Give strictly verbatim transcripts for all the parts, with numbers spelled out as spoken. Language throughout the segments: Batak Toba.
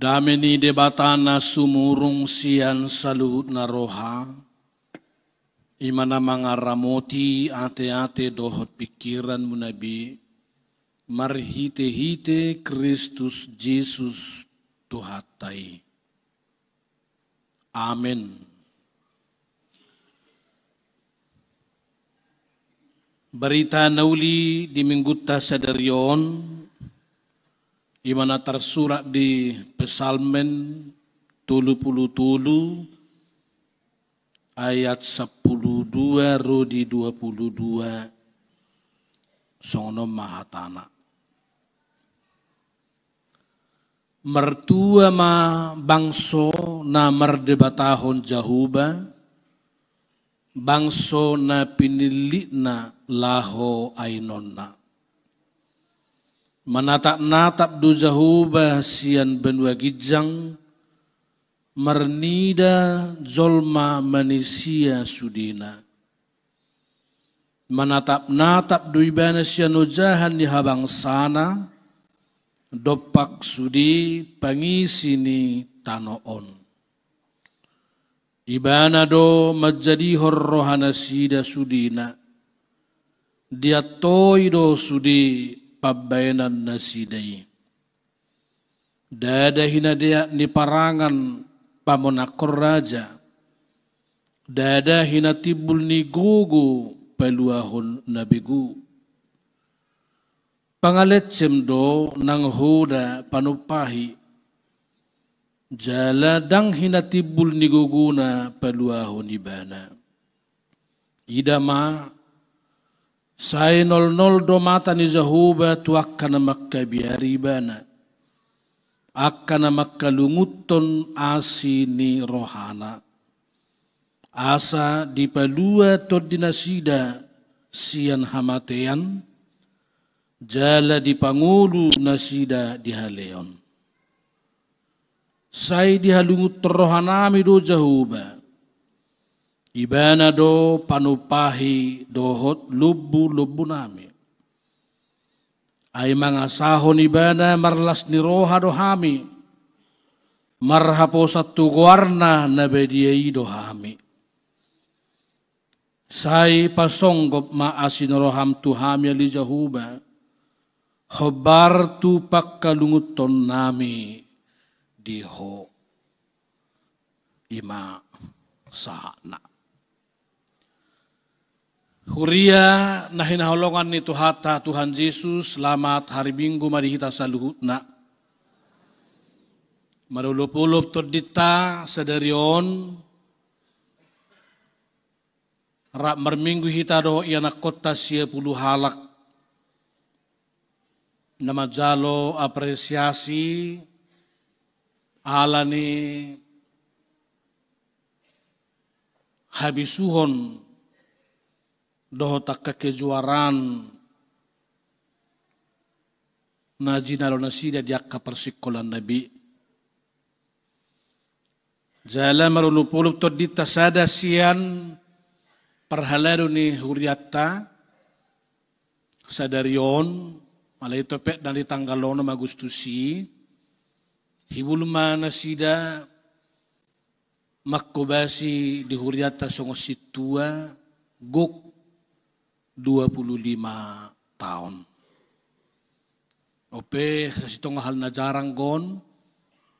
Dame ni Debata na sumurung sian saluhutna roha, i ma na mangaramoti ateate dohot pingkiranmuna be, marhitehite Kristus Jesus Tuhanta i. Amen. Barita na uli di minggunta sadari on, i ma na tarsurat di Psalmen tolu pulu tolu, ayat sampulu dua ro di dua pulu dua, songon on ma hatana. Martua ma bangso na mardebatahon Jahowa, bangso na pinillitna laho ainonna. Manatapnatap do Jahowa sian banua ginjang, marnida jolma manisia sudena. Manatapnatap do Ibana sian ojahan ni habangsana, dompak sude pangisi ni tano on. Ibana do manjadihon rohanasida sudena, diantoi do sude pambahenannasida i. Ndada hinadeak ni parangan pamonangkon raja, ndada hinatimbul ni gogo paluahon na begu. Pangalensem do nang hoda panumpahi, jala ndang hinatimbul ni gogona paluahon ibana. Ida ma, sai nolnol do mata ni Jahowa tu angka na mangkabiari Ibana, angka na mangkalungunhon asi ni rohana. Asa dipalua tondinasida sian hamatean, jala dipangolu nasida di haleon. Sai dihalungunhon rohanami do Jahowa. Ibana do panumpahi dohot lombulombunami. Ai mangasahon Ibana marlas ni roha do hami, marhaposan tu goarna na badia i do hami. Sai pasonggop ma asi ni roham tu hami ale Jahowa, hombar tu pangkalungunhonnami di Ho. I ma sahatna. Huria na hinaholongan ni Tuhanta Tuhan Jesus, selamat hari Minggu ma di hita saluhutna. Marolopolop tondinta sadari on, rap marminggu hita dohot ianakkonta sia pulu halak na manjalo apresiasi ala ni habisuhon dohot angka kejuaraan na jinalo nasida di angka parsingkolaan na be. Jala marolopolop tondinta sada sian parhalado ni hurianta sadari on, alai topet na di tanggal onom Agustus i, hibul ma nasida mangkobasi di hurianta songon sintua gok dua pulu lima taon. Ope sasintongna hal na jarang on,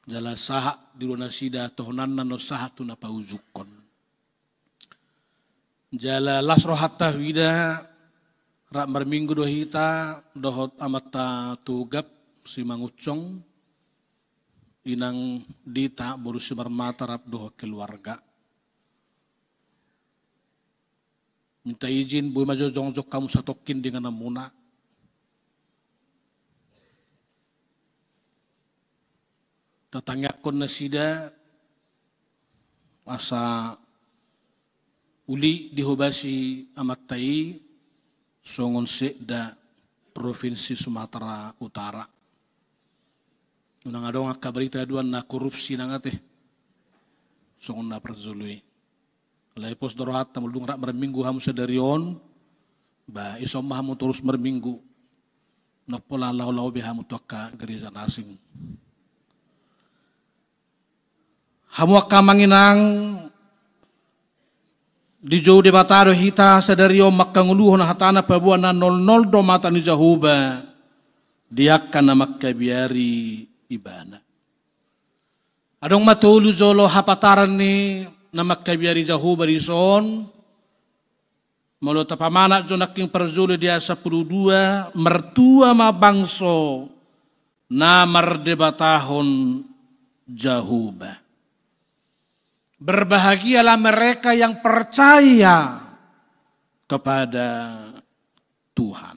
jala sahat di roha nasida tohonanna na sahat tu na paujungkon. Jala las rohanta huida, rap marminggu do hita dohot amanta Tugap Simangunsong, inang Dita boru Simarmata rap dohot keluarga. Minta izin, boi ma jo jongjong hamu satongkin di ingananmuna. Tatangiangkon nasida asa uli dihobasi amanta i songon sekda Provinsi Sumatera Utara. Unang adong angka barita haduan na korupsi nang ate songon na parjolo i. Alai pos do rohanta molo dung rap marminggu hamu sadari on, ba ison ma hamu torus marminggu. Ndang pola laho-laho be hamu tu angka gereja na asing. Hamu angka amang inang, dijou Debata do hita sadari on mangkangoluhon hatana paboa na nolnol do mata ni Jahowa di angka na mangkabiari Ibana. Adong ma tolu jolo hapataran ni na mangkabiari Jahowa dison. Molo tapamanat jo nangkin parjolo di ayat sampulu dua, martua ma bangso na mardebatahon Jahowa. Berbahagialah mereka yang percaya kepada Tuhan.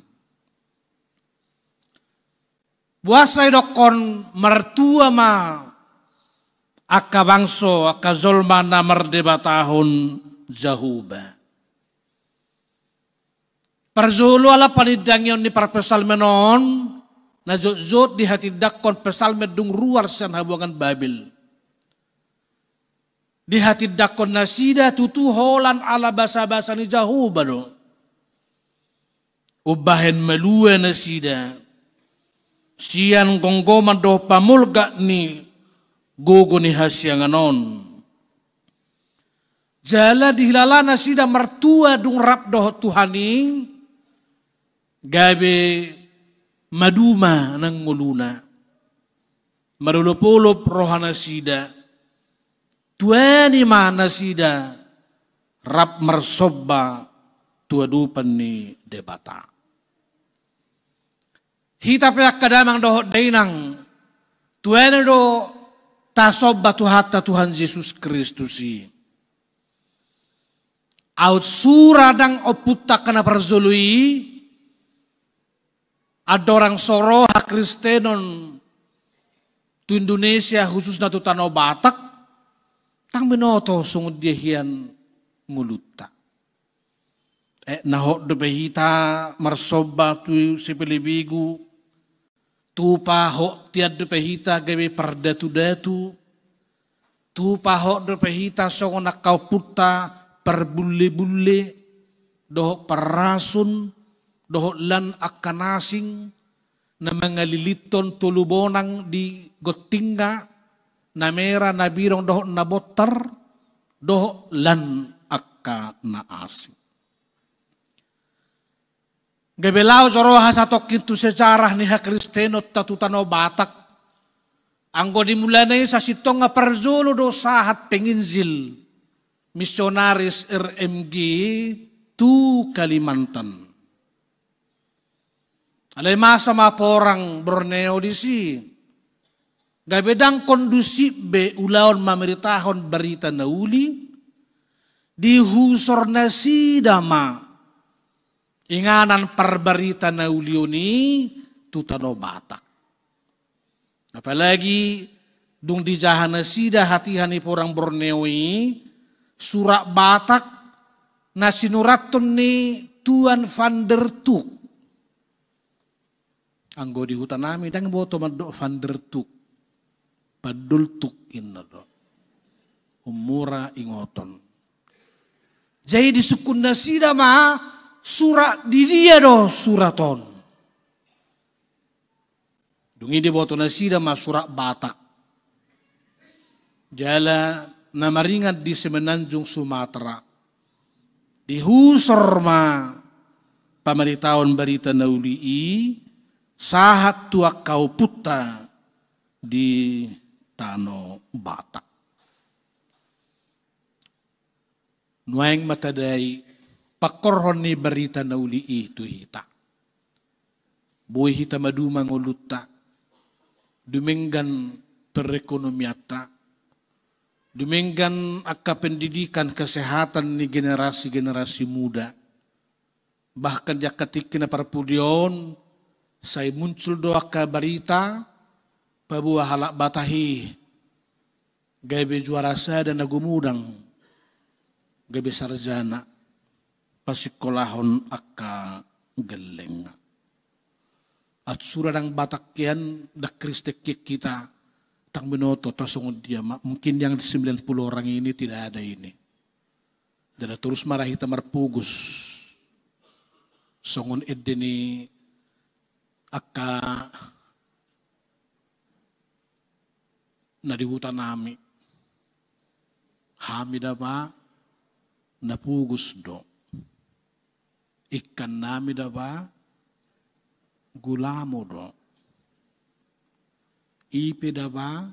Boasa didokkon martua ma angka bangso, angka jolma na mardebatahon Jahowa? Parjolo ala panindangion ni parpsalmen on, na jotjot dihatindangkon psalmen dung ruar sian habuangan Babel. Dihatindangkon nasida tutu holan ala basabasa ni Jahowa do. Umbahen malua nasida sian gomgoman dohot pamolgak ni gogo ni hasiangan on. Jala dihilala nasida martua dung rap dohot Tuhan i, gabe maduma nang ngoluna. Marolopolop roha nasida, tuani ma nasida rap marsomba tu adopan ni Debata. Hita pe angka damang dohot dainang, tuani do tasomba Tuhanta Tuhan Jesus Kristus i. Aut sura ndang ompunta angka na parjolo i, andorang so ro hakristenon tu Indonesia, khususna tu Tano Batak, ndang binoto songon dia hian ngolunta. Eh, na hot dope hita marsomba tu sipelebegu, tupa hot tian dope hita gabe pardatudatu, tupa hot dope hita songon angka ompunta parbullebulle, dohot parrasun, dohot lan angka na asing, na mangalilithon tolu bonang di gontingna, na mera, na birong dohot na bontar, dohot lan angka na asing. Gabe laho jo roha satongkin tu sejarah ni hakristenonta tu Tano Batak. Anggo di mulana i sasintongna parjolo do sahat penginjil, misionaris R M G tu Kalimantan. Alai masa ma porang Borneo disi, gabe ndang kondusif be ulaon mamaritahon barita na uli, dihusor nasida ma inganan parbarita na uli on i tu Tano Batak. Apalagi dung dijaha nasida hatiha ni porang Borneo i, surat Batak na sinurathon ni Tuan van der Tuk. Anggo di huta nami ndang boto mandok van der Tuk, pandoltuk inna do. Ummura ingoton. Jadi disungkun nasida ma surat, di dia do surat on. Dung i diboto nasida ma surat Batak. Jala na maringan di Semenanjung Sumatera, dihusor ma pamaritaon barita na uli i sahat tu angka ompunta di Tano Batak. Nuaeng ma tadai pangkorhon ni barita na uli i tu hita. Boi hita maduma ngolunta, dumenggan perekonomianta, dumenggan angka pendidikan, kesehatan ni generasi-generasi muda. Bahkan di angka tingki na parpudi on, sai muncul do angka barita, paboa halak Batak i gabe juara sada na gumodang, gabe sarjana, pasingkolahon angka gellengna. Aut sura ndang Batak hian, ndang Kristen hian hita, ndang binoto tasongon dia ma, mungkin yang sembilan puluh orang ini tidak ada ini. Jala torus ma ra hita marpogos songon ende ni angka na di huta nami. Hami daba na pogos do. Ingkannami daba gulamo do. I pe daba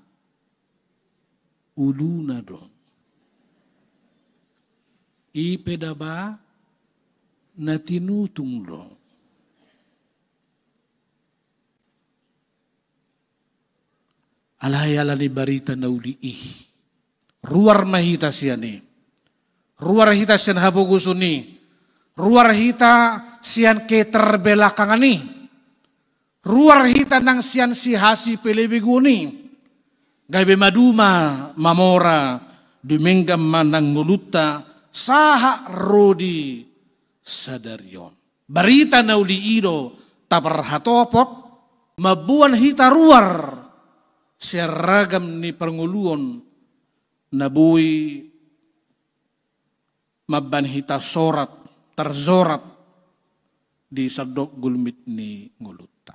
uluna do. I pe daba na tinutung do. Alai ala ni barita na uli i, ruar ma hita sian i. Ruar hita sian hapogoson i. Ruar hita sian keterbelakangan i. Ruar hita nang sian sihasipelebeguon i. Gabe maduma mamora, dumenggan ma nang ngolunta sahat ro di sadari on. Barita na uli i do taparhatopot, mamboan hita ruar sian ragam ni parngoluon na boi mambaen hita sorat, tarsorat di sandok gulmit ni ngolunta.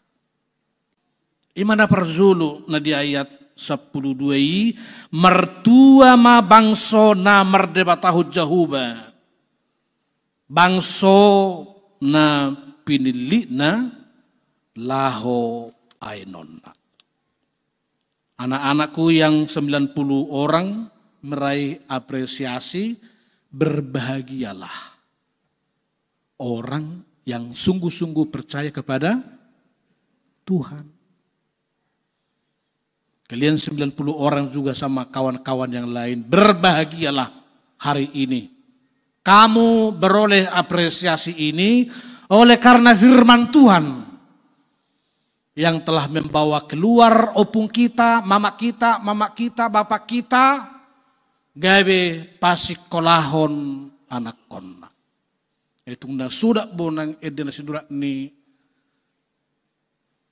I ma na parjolo na di ayat sampulu dua i, martua ma bangso na mardebatahon Jahowa, bangso na pinillitna laho aenonna. Anak-anakku yang sembilan puluh orang meraih apresiasi, berbahagialah orang yang sungguh-sungguh percaya kepada Tuhan. Kalian sembilan puluh orang juga sama kawan-kawan yang lain, berbahagialah hari ini. Kamu beroleh apresiasi ini oleh karena firman Tuhan yang telah membawa keluar opung kita, mamak kita, mamak kita, bapak kita, gabe pasikkolahon anakkonna. Itung na suda bonang ende na sinurat ni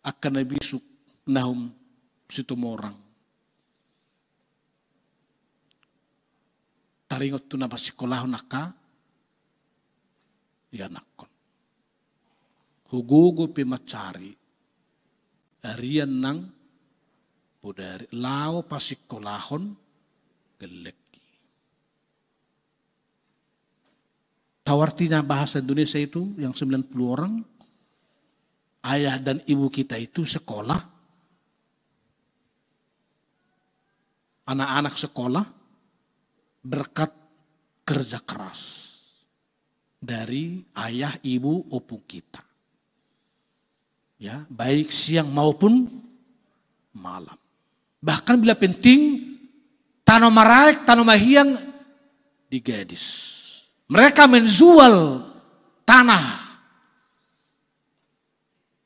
angka na bisuk Nahum Situmorang. Taringot tu na pasikkolahon angka ianakkon. Hugogo pe mansari arian nang bodari laho pasikkolahon gellengki. Tahu artinya bahasa Indonesia itu yang sembilan puluh orang? Ayah dan ibu kita itu sekolah, anak-anak sekolah berkat kerja keras dari ayah, ibu, opung kita. Ya, baik siang maupun malam. Bahkan bila penting, tano maraek, tano mahiang digadis. Mereka menjual tanah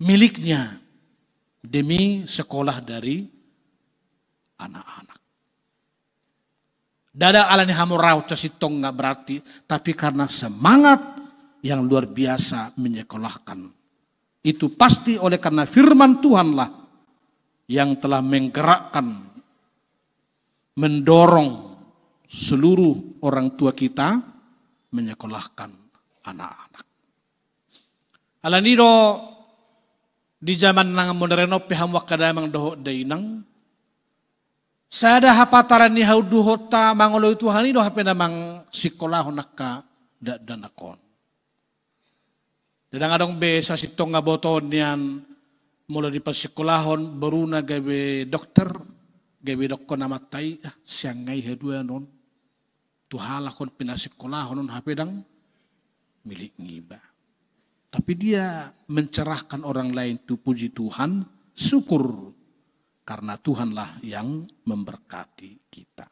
miliknya demi sekolah dari anak-anak. Ndada ala ni hamoraon sasintongna berarti, tapi karena semangat yang luar biasa menyekolahkan. Itu pasti oleh karena firman Tuhanlah yang telah menggerakkan, mendorong seluruh orang tua kita menyekolahkan anak-anak. Alani do di zaman na modern on pe hamu angka damang dohot dainang, sada hapataran ni haunduhonta mangoloi Tuhan i do hape na mangsikolahon angka dakdanak on. Ndang adong be sasintongna botoon nian molo dipasikolahon boruna gabe dokter, gabe dokkon amanta i, ah, sian nga i haduan on. Tu halak on pinasikolahon on hape ndang milik niba. Tapi dia mencerahkan orang lain tu puji Tuhan, syukur. Karena Tuhanlah yang memberkati kita.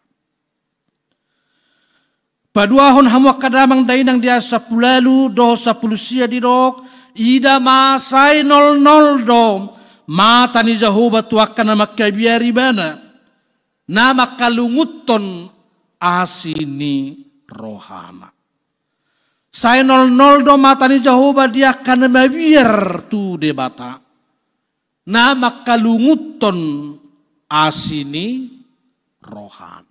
Paduahon hamu angka damang dainang di ayat sampulu ualu dohot sampulu sia didok, ida ma sai nolnol do mata ni Jahowa tu angka na mangkabiar ibana, na mangkalungunhon asi ni rohana. Sai nolnol do mata ni Jahowa di angka na mabiar tu Debata, na mangkalungunhon asi ni rohana.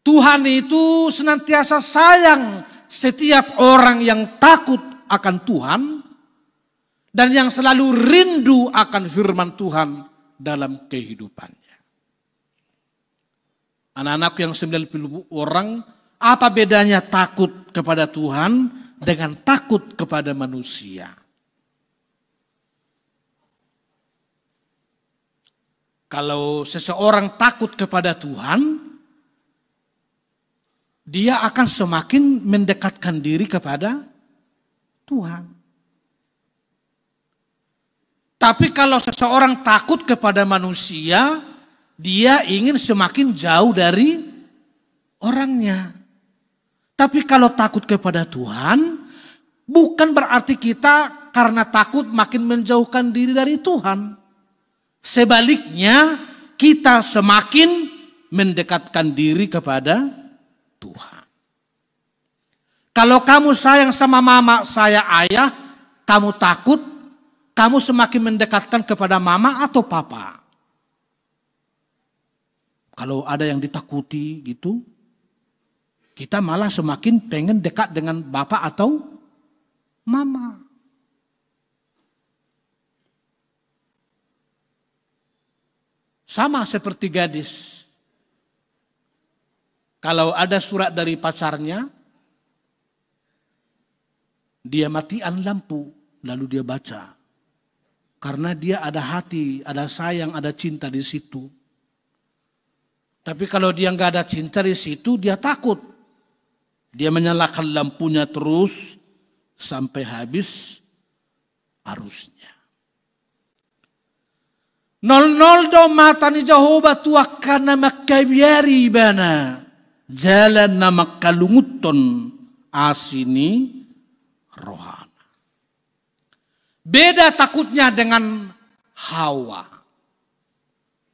Tuhan itu senantiasa sayang setiap orang yang takut akan Tuhan dan yang selalu rindu akan firman Tuhan dalam kehidupannya. Anak-anakku yang sembilan puluh orang, apa bedanya takut kepada Tuhan dengan takut kepada manusia? Kalau seseorang takut kepada Tuhan, dia akan semakin mendekatkan diri kepada Tuhan. Tapi kalau seseorang takut kepada manusia, dia ingin semakin jauh dari orangnya. Tapi kalau takut kepada Tuhan, bukan berarti kita karena takut makin menjauhkan diri dari Tuhan. Sebaliknya, kita semakin mendekatkan diri kepada Tuhan. Kalau kamu sayang sama mama, saya ayah, kamu takut, kamu semakin mendekatkan kepada mama atau papa? Kalau ada yang ditakuti gitu, kita malah semakin pengen dekat dengan bapak atau mama. Sama seperti gadis. Kalau ada surat dari pacarnya, dia matikan lampu, lalu dia baca. Karena dia ada hati, ada sayang, ada cinta di situ. Tapi kalau dia nggak ada cinta di situ, dia takut. Dia menyalakan lampunya terus sampai habis arusnya. Nolnol do mata ni Jahowa tu angka na mangkabiari ibana, jala na mangkalungunhon asi ni rohana. Beda takutnya dengan Hawa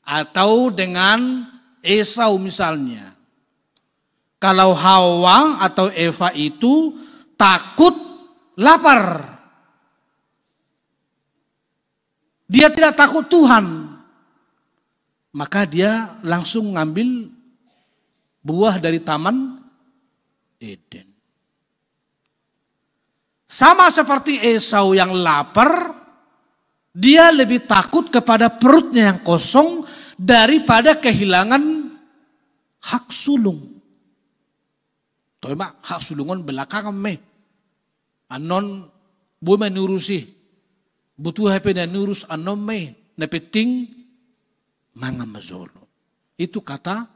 atau dengan Esau misalnya. Kalau Hawa atau Eva itu takut lapar. Dia tidak takut Tuhan. Maka dia langsung ngambil buah dari Taman Eden. Sama seperti Esau yang lapar, dia lebih takut kepada perutnya yang kosong daripada kehilangan hak sulung. Toe ma, hak sulung on belakangan ma i. Annon boi ma niurus i. Butuh hape na niurus annon ma i. Na penting mangan ma jolo. Itu kata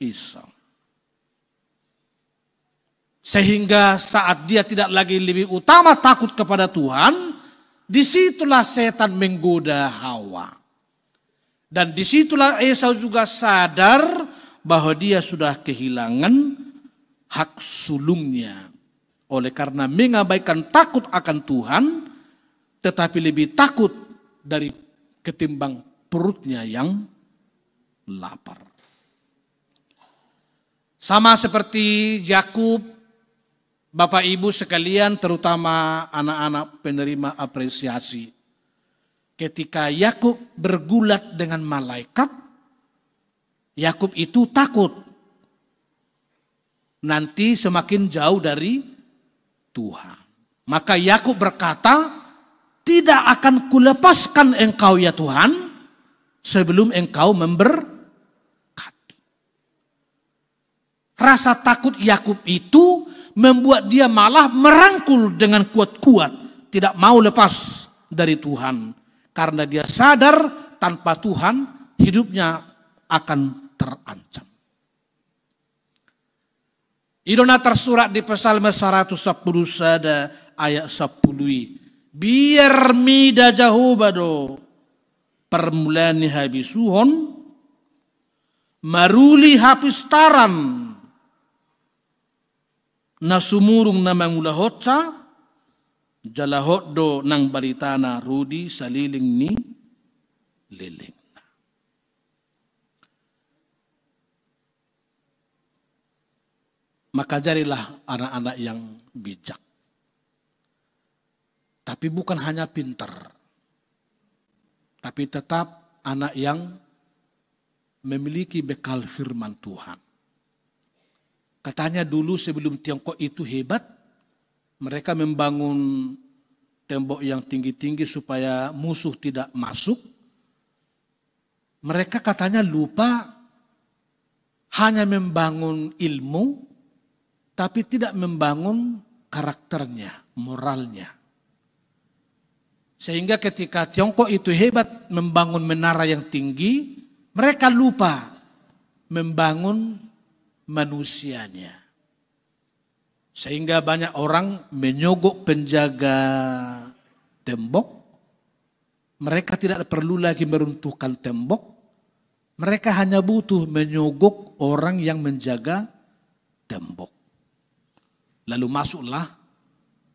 Esau. Sehingga saat dia tidak lagi lebih utama takut kepada Tuhan, disitulah setan menggoda Hawa. Dan disitulah Esau juga sadar bahwa dia sudah kehilangan hak sulungnya. Oleh karena mengabaikan takut akan Tuhan, tetapi lebih takut dari ketimbang perutnya yang lapar. Sama seperti Yakub, Bapak Ibu sekalian, terutama anak-anak penerima apresiasi. Ketika Yakub bergulat dengan malaikat, Yakub itu takut nanti semakin jauh dari Tuhan. Maka Yakub berkata, "Tidak akan kulepaskan engkau, ya Tuhan, sebelum engkau memberkati." Rasa takut Yakub itu membuat dia malah merangkul dengan kuat-kuat, tidak mau lepas dari Tuhan, karena dia sadar tanpa Tuhan hidupnya akan terancam. I do na tarsurat di Psalme saratus sampulu sada ayat sampulu i, "Biar mida Jahowa do parmulaan ni habisuhon, maruli hapistaran na sumurung na mangulahonsa, jala hot do nang baritana ro di saleleng ni lelengna." Maka jadilah anak-anak yang bijak. Tapi bukan hanya pintar, tapi tetap anak yang memiliki bekal firman Tuhan. Katanya dulu sebelum Tiongkok itu hebat, mereka membangun tembok yang tinggi-tinggi supaya musuh tidak masuk. Mereka katanya lupa hanya membangun ilmu, tapi tidak membangun karakternya, moralnya. Sehingga ketika Tiongkok itu hebat membangun menara yang tinggi, mereka lupa membangun manusianya. Sehingga banyak orang menyogok penjaga tembok. Mereka tidak perlu lagi meruntuhkan tembok. Mereka hanya butuh menyogok orang yang menjaga tembok. Lalu masuklah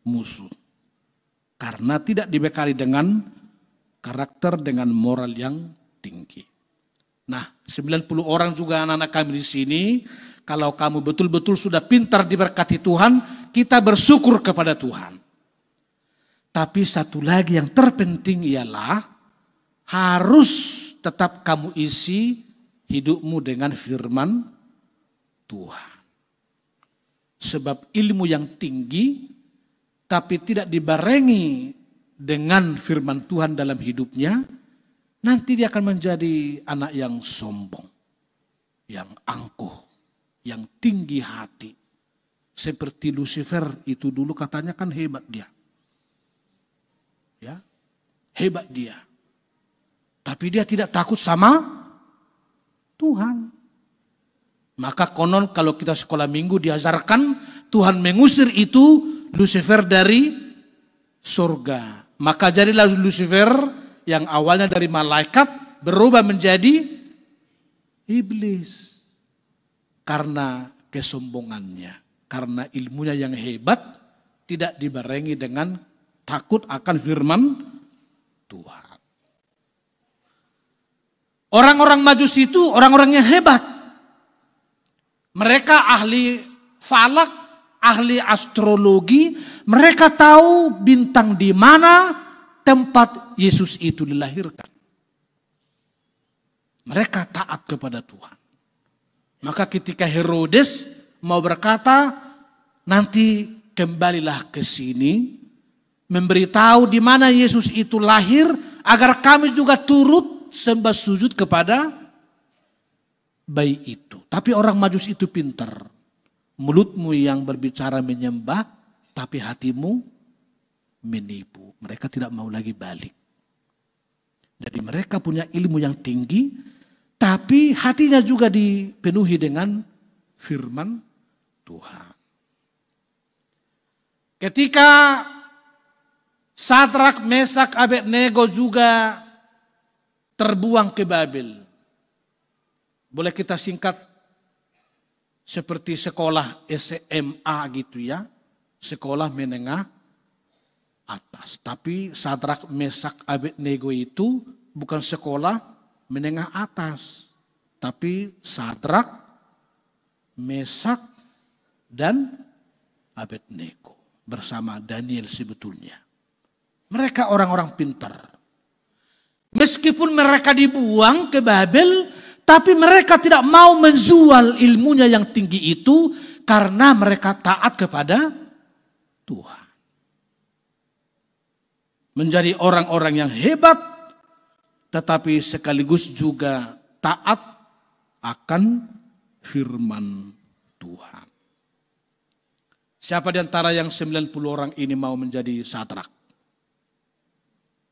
musuh. Karena tidak dibekali dengan karakter, dengan moral yang tinggi. Nah, sembilan puluh orang juga anak-anak kami di sini, kalau kamu betul-betul sudah pintar diberkati Tuhan, kita bersyukur kepada Tuhan. Tapi satu lagi yang terpenting ialah harus tetap kamu isi hidupmu dengan firman Tuhan. Sebab ilmu yang tinggi, tapi tidak dibarengi dengan firman Tuhan dalam hidupnya, nanti dia akan menjadi anak yang sombong, yang angkuh, yang tinggi hati. Seperti Lucifer itu dulu, katanya kan hebat dia. Ya, hebat dia. Tapi dia tidak takut sama Tuhan. Maka konon kalau kita sekolah minggu diajarkan, Tuhan mengusir itu Lucifer dari surga. Maka jadilah Lucifer yang awalnya dari malaikat berubah menjadi iblis. Karena kesombongannya, karena ilmunya yang hebat, tidak dibarengi dengan takut akan firman Tuhan. Orang-orang Majus itu orang-orang yang hebat. Mereka ahli falak, ahli astrologi, mereka tahu bintang di mana tempat Yesus itu dilahirkan. Mereka taat kepada Tuhan. Maka ketika Herodes mau berkata, "Nanti kembalilah ke sini, memberitahu di mana Yesus itu lahir, agar kami juga turut sembah sujud kepada bayi itu." Tapi orang Majus itu pintar. Mulutmu yang berbicara menyembah, tapi hatimu menipu. Mereka tidak mau lagi balik. Jadi mereka punya ilmu yang tinggi, tapi hatinya juga dipenuhi dengan firman Tuhan. Ketika Sadrak, Mesak, Abednego juga terbuang ke Babel. Boleh kita singkat seperti sekolah S M A gitu ya, sekolah menengah atas. Tapi Sadrak, Mesak, Abednego itu bukan sekolah menengah atas, tapi Sadrak, Mesak, dan Abednego bersama Daniel sebetulnya. Mereka orang-orang pintar. Meskipun mereka dibuang ke Babel, tapi mereka tidak mau menjual ilmunya yang tinggi itu karena mereka taat kepada Tuhan. Menjadi orang-orang yang hebat, tetapi sekaligus juga taat akan firman Tuhan. Siapa di antara yang sembilan puluh orang ini mau menjadi Sadrak?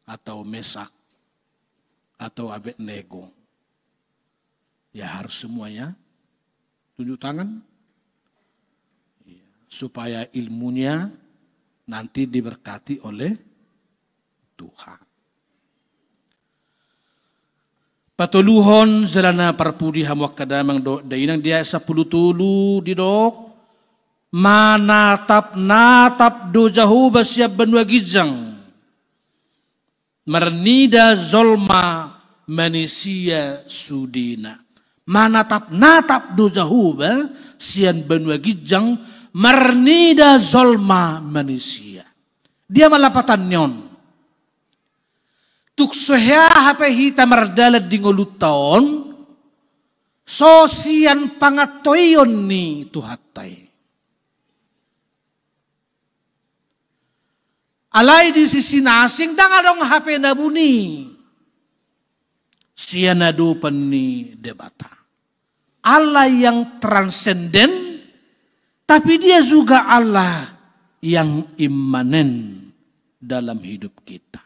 Atau Mesak? Atau Abednego? Ya, harus semuanya tunjuk tangan. Iya, supaya ilmunya nanti diberkati oleh Tuhan. Patoluhon jala na parpudi hamu angka damang dohot dainang, di ayat sampulu tolu didok, manatap-natap do Jahowa sian banua ginjang, marnida jolma manisia sudena. Manatap-natap do Jahowa sian banua ginjang, marnida jolma manisia. Dia ma lapatanna on. Tung so hea hape hita mardalan di ngolunta on, so sian pangantoion ni Tuhanta i. Alai di sisi na asing ndang adong hape na buni sian adopan ni Debata. Allah yang transenden, tapi Dia juga Allah yang immanen dalam hidup kita.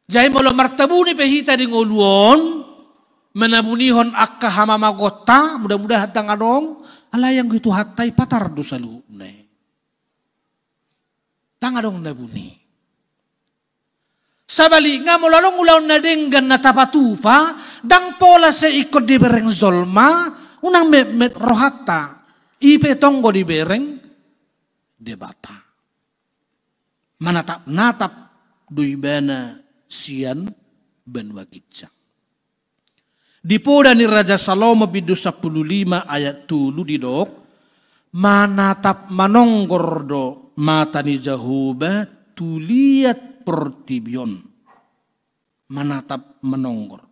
Jadi molo martabuni pe hita di ngolu on, manabunihon angka hamamagonta, mudah-mudahan ndang adong, alai anggo i Tuhanta i patar do saluhutna i. Ndang adong na buni. Sabalikna, molo adong ulaon na denggan na tapatupa, ndang pola sai ingkon dibereng jolma, unang metmet rohanta, i pe tonggo dibereng Debata. Manatap-natap do ibana sian banua ginjang. Di poda ni Raja Salomo bindu sampulu lima ayat tolu didok, manatap manonggor do mata ni Jahowa tu liat portibi on. Manatap manonggor.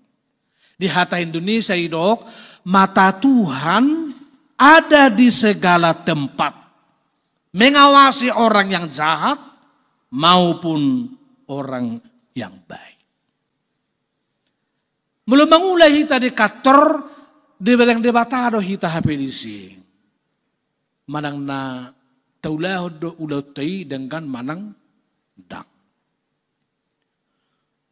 Di hata Indonesia didok, mata Tuhan ada di segala tempat, mengawasi orang yang jahat maupun orang yang baik. Molo mangula hita di kantor, dibereng Debata do hita hape disi. Manang na taulahon do ulaonta i denggan manang ndang.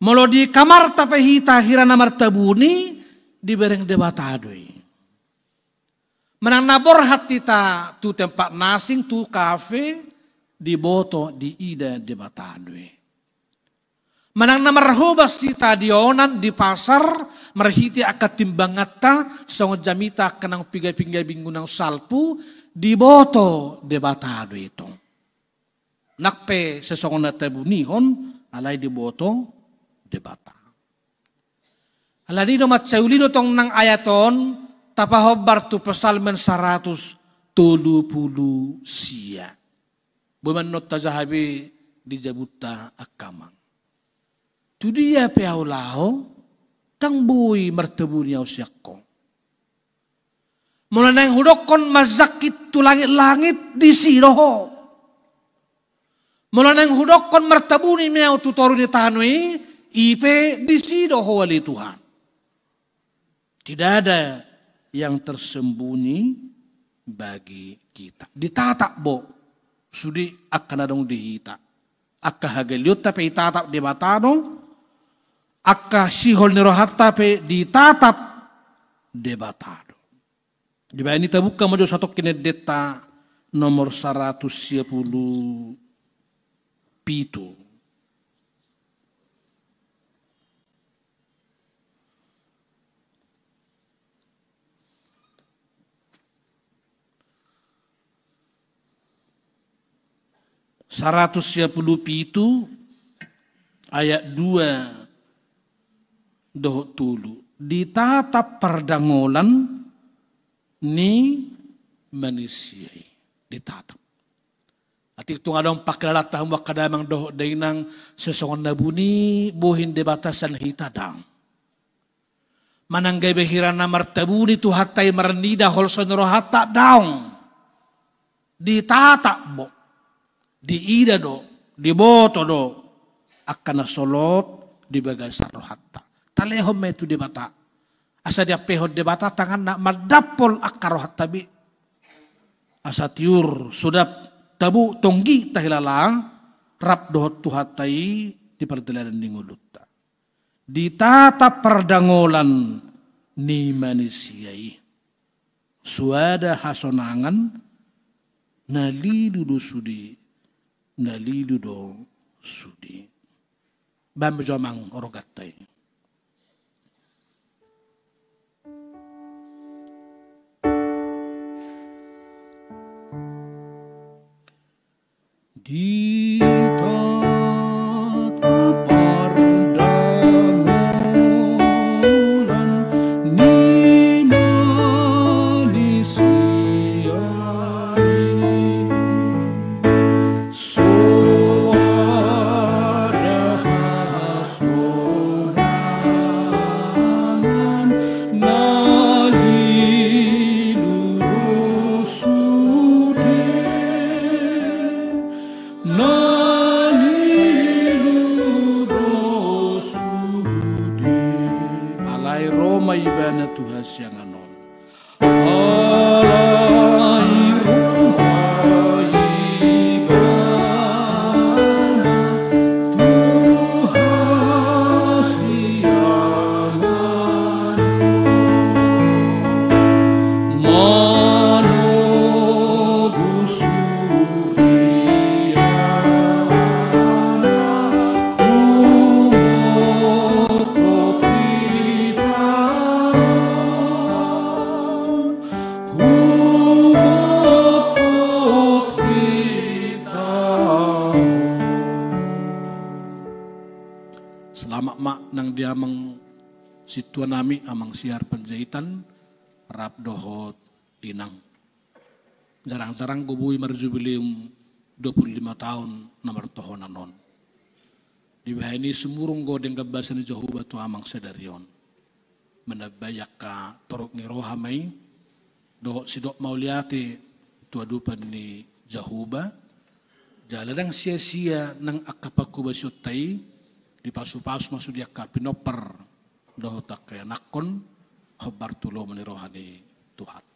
Molo di kamarta pe hita hira na martabuni, dibereng Debata do i. Manang na borhat hita tu tempat na asing, tu kafe, diboto diida Debata do i. Manang na marhobas hita di onan, di pasar, marhite angka timbanganta, songon jamita angka naung piga-piga minggu naung salpu, diboto Debata do i tong. Nang pe sesongon na tabunihon, alai diboto Debata. Alani do mansai uli do tong nang ayat on, tapahombar tu Psalmen saratus tolu pulu sia. Boi ma annon tajaha be di jabunta angka amang. Tu dia pe ahu laho, ndang boi martabuni ahu sian ho. Molo naeng hudokkon manjangkit tu langit-langit, disi do ho. Molo naeng hudokkon martabuni ma ahu tu toru ni tano i, i pe disi do ho ale Tuhan. Tidak ada yang tersembunyi bagi kita. Ditatap bo sude angka na adong di hita. Angka hagaleonta pe ditatap Debata do, angka sihol ni rohanta pe ditatap Debata do. Dibaen i tabuka ma jo satongkin endenta nomor saratus sia pulu pitu. Saratus sia pulu pitu ayat dua dohot tolu. Ditatap pardangolan ni manisia i. Ditatap. Atik tung adong pangkilalanta hamu angka damang dohot dainang, sesongon na buni bohi ni Debata sian hita, daong. Manang gabe hira na martabuni Tuhanta i marnida holso ni rohanta, daong. Ditatap bo. Diida do, diboto do angka na solot di bagasan rohanta. Talehon ma i tu Debata. Asa diampehon Debata tanganna mandampol angka rohanta be. Asa tiur sodap tabo tonggi tahilala rap dohot Tuhanta i di pardalanan ni ngolunta. Ditatap pardangolan ni manisia i. Suada hasonangan, na lilu do sude, na lilu do sude. Baen ma jo amang organta i. Ditatap pardangolan ni manisia i. Soada hasonangan, na lilu do sude, na lilu do sude. Alai ro ma ibana tu hasiangan on. Nang di amang sintua nami, Amang Siar Panjaitan, rap dohot inang. Jarang-jarang gobui marjubileum dua pulu lima taon na martohonan on. Dibahen i sumurung do denggan basa ni Jahowa tu amang sadari on. Manambai angka torop ni roha ma i, dohot sidok mauliate tu adopan ni Jahowa. Jala ndang sia-sia nang angka pangkobasionta i, dipasu-pasu ma sude angka pinompar dohot angka ianakhon, hombar tu lomo ni roha ni Tuhan.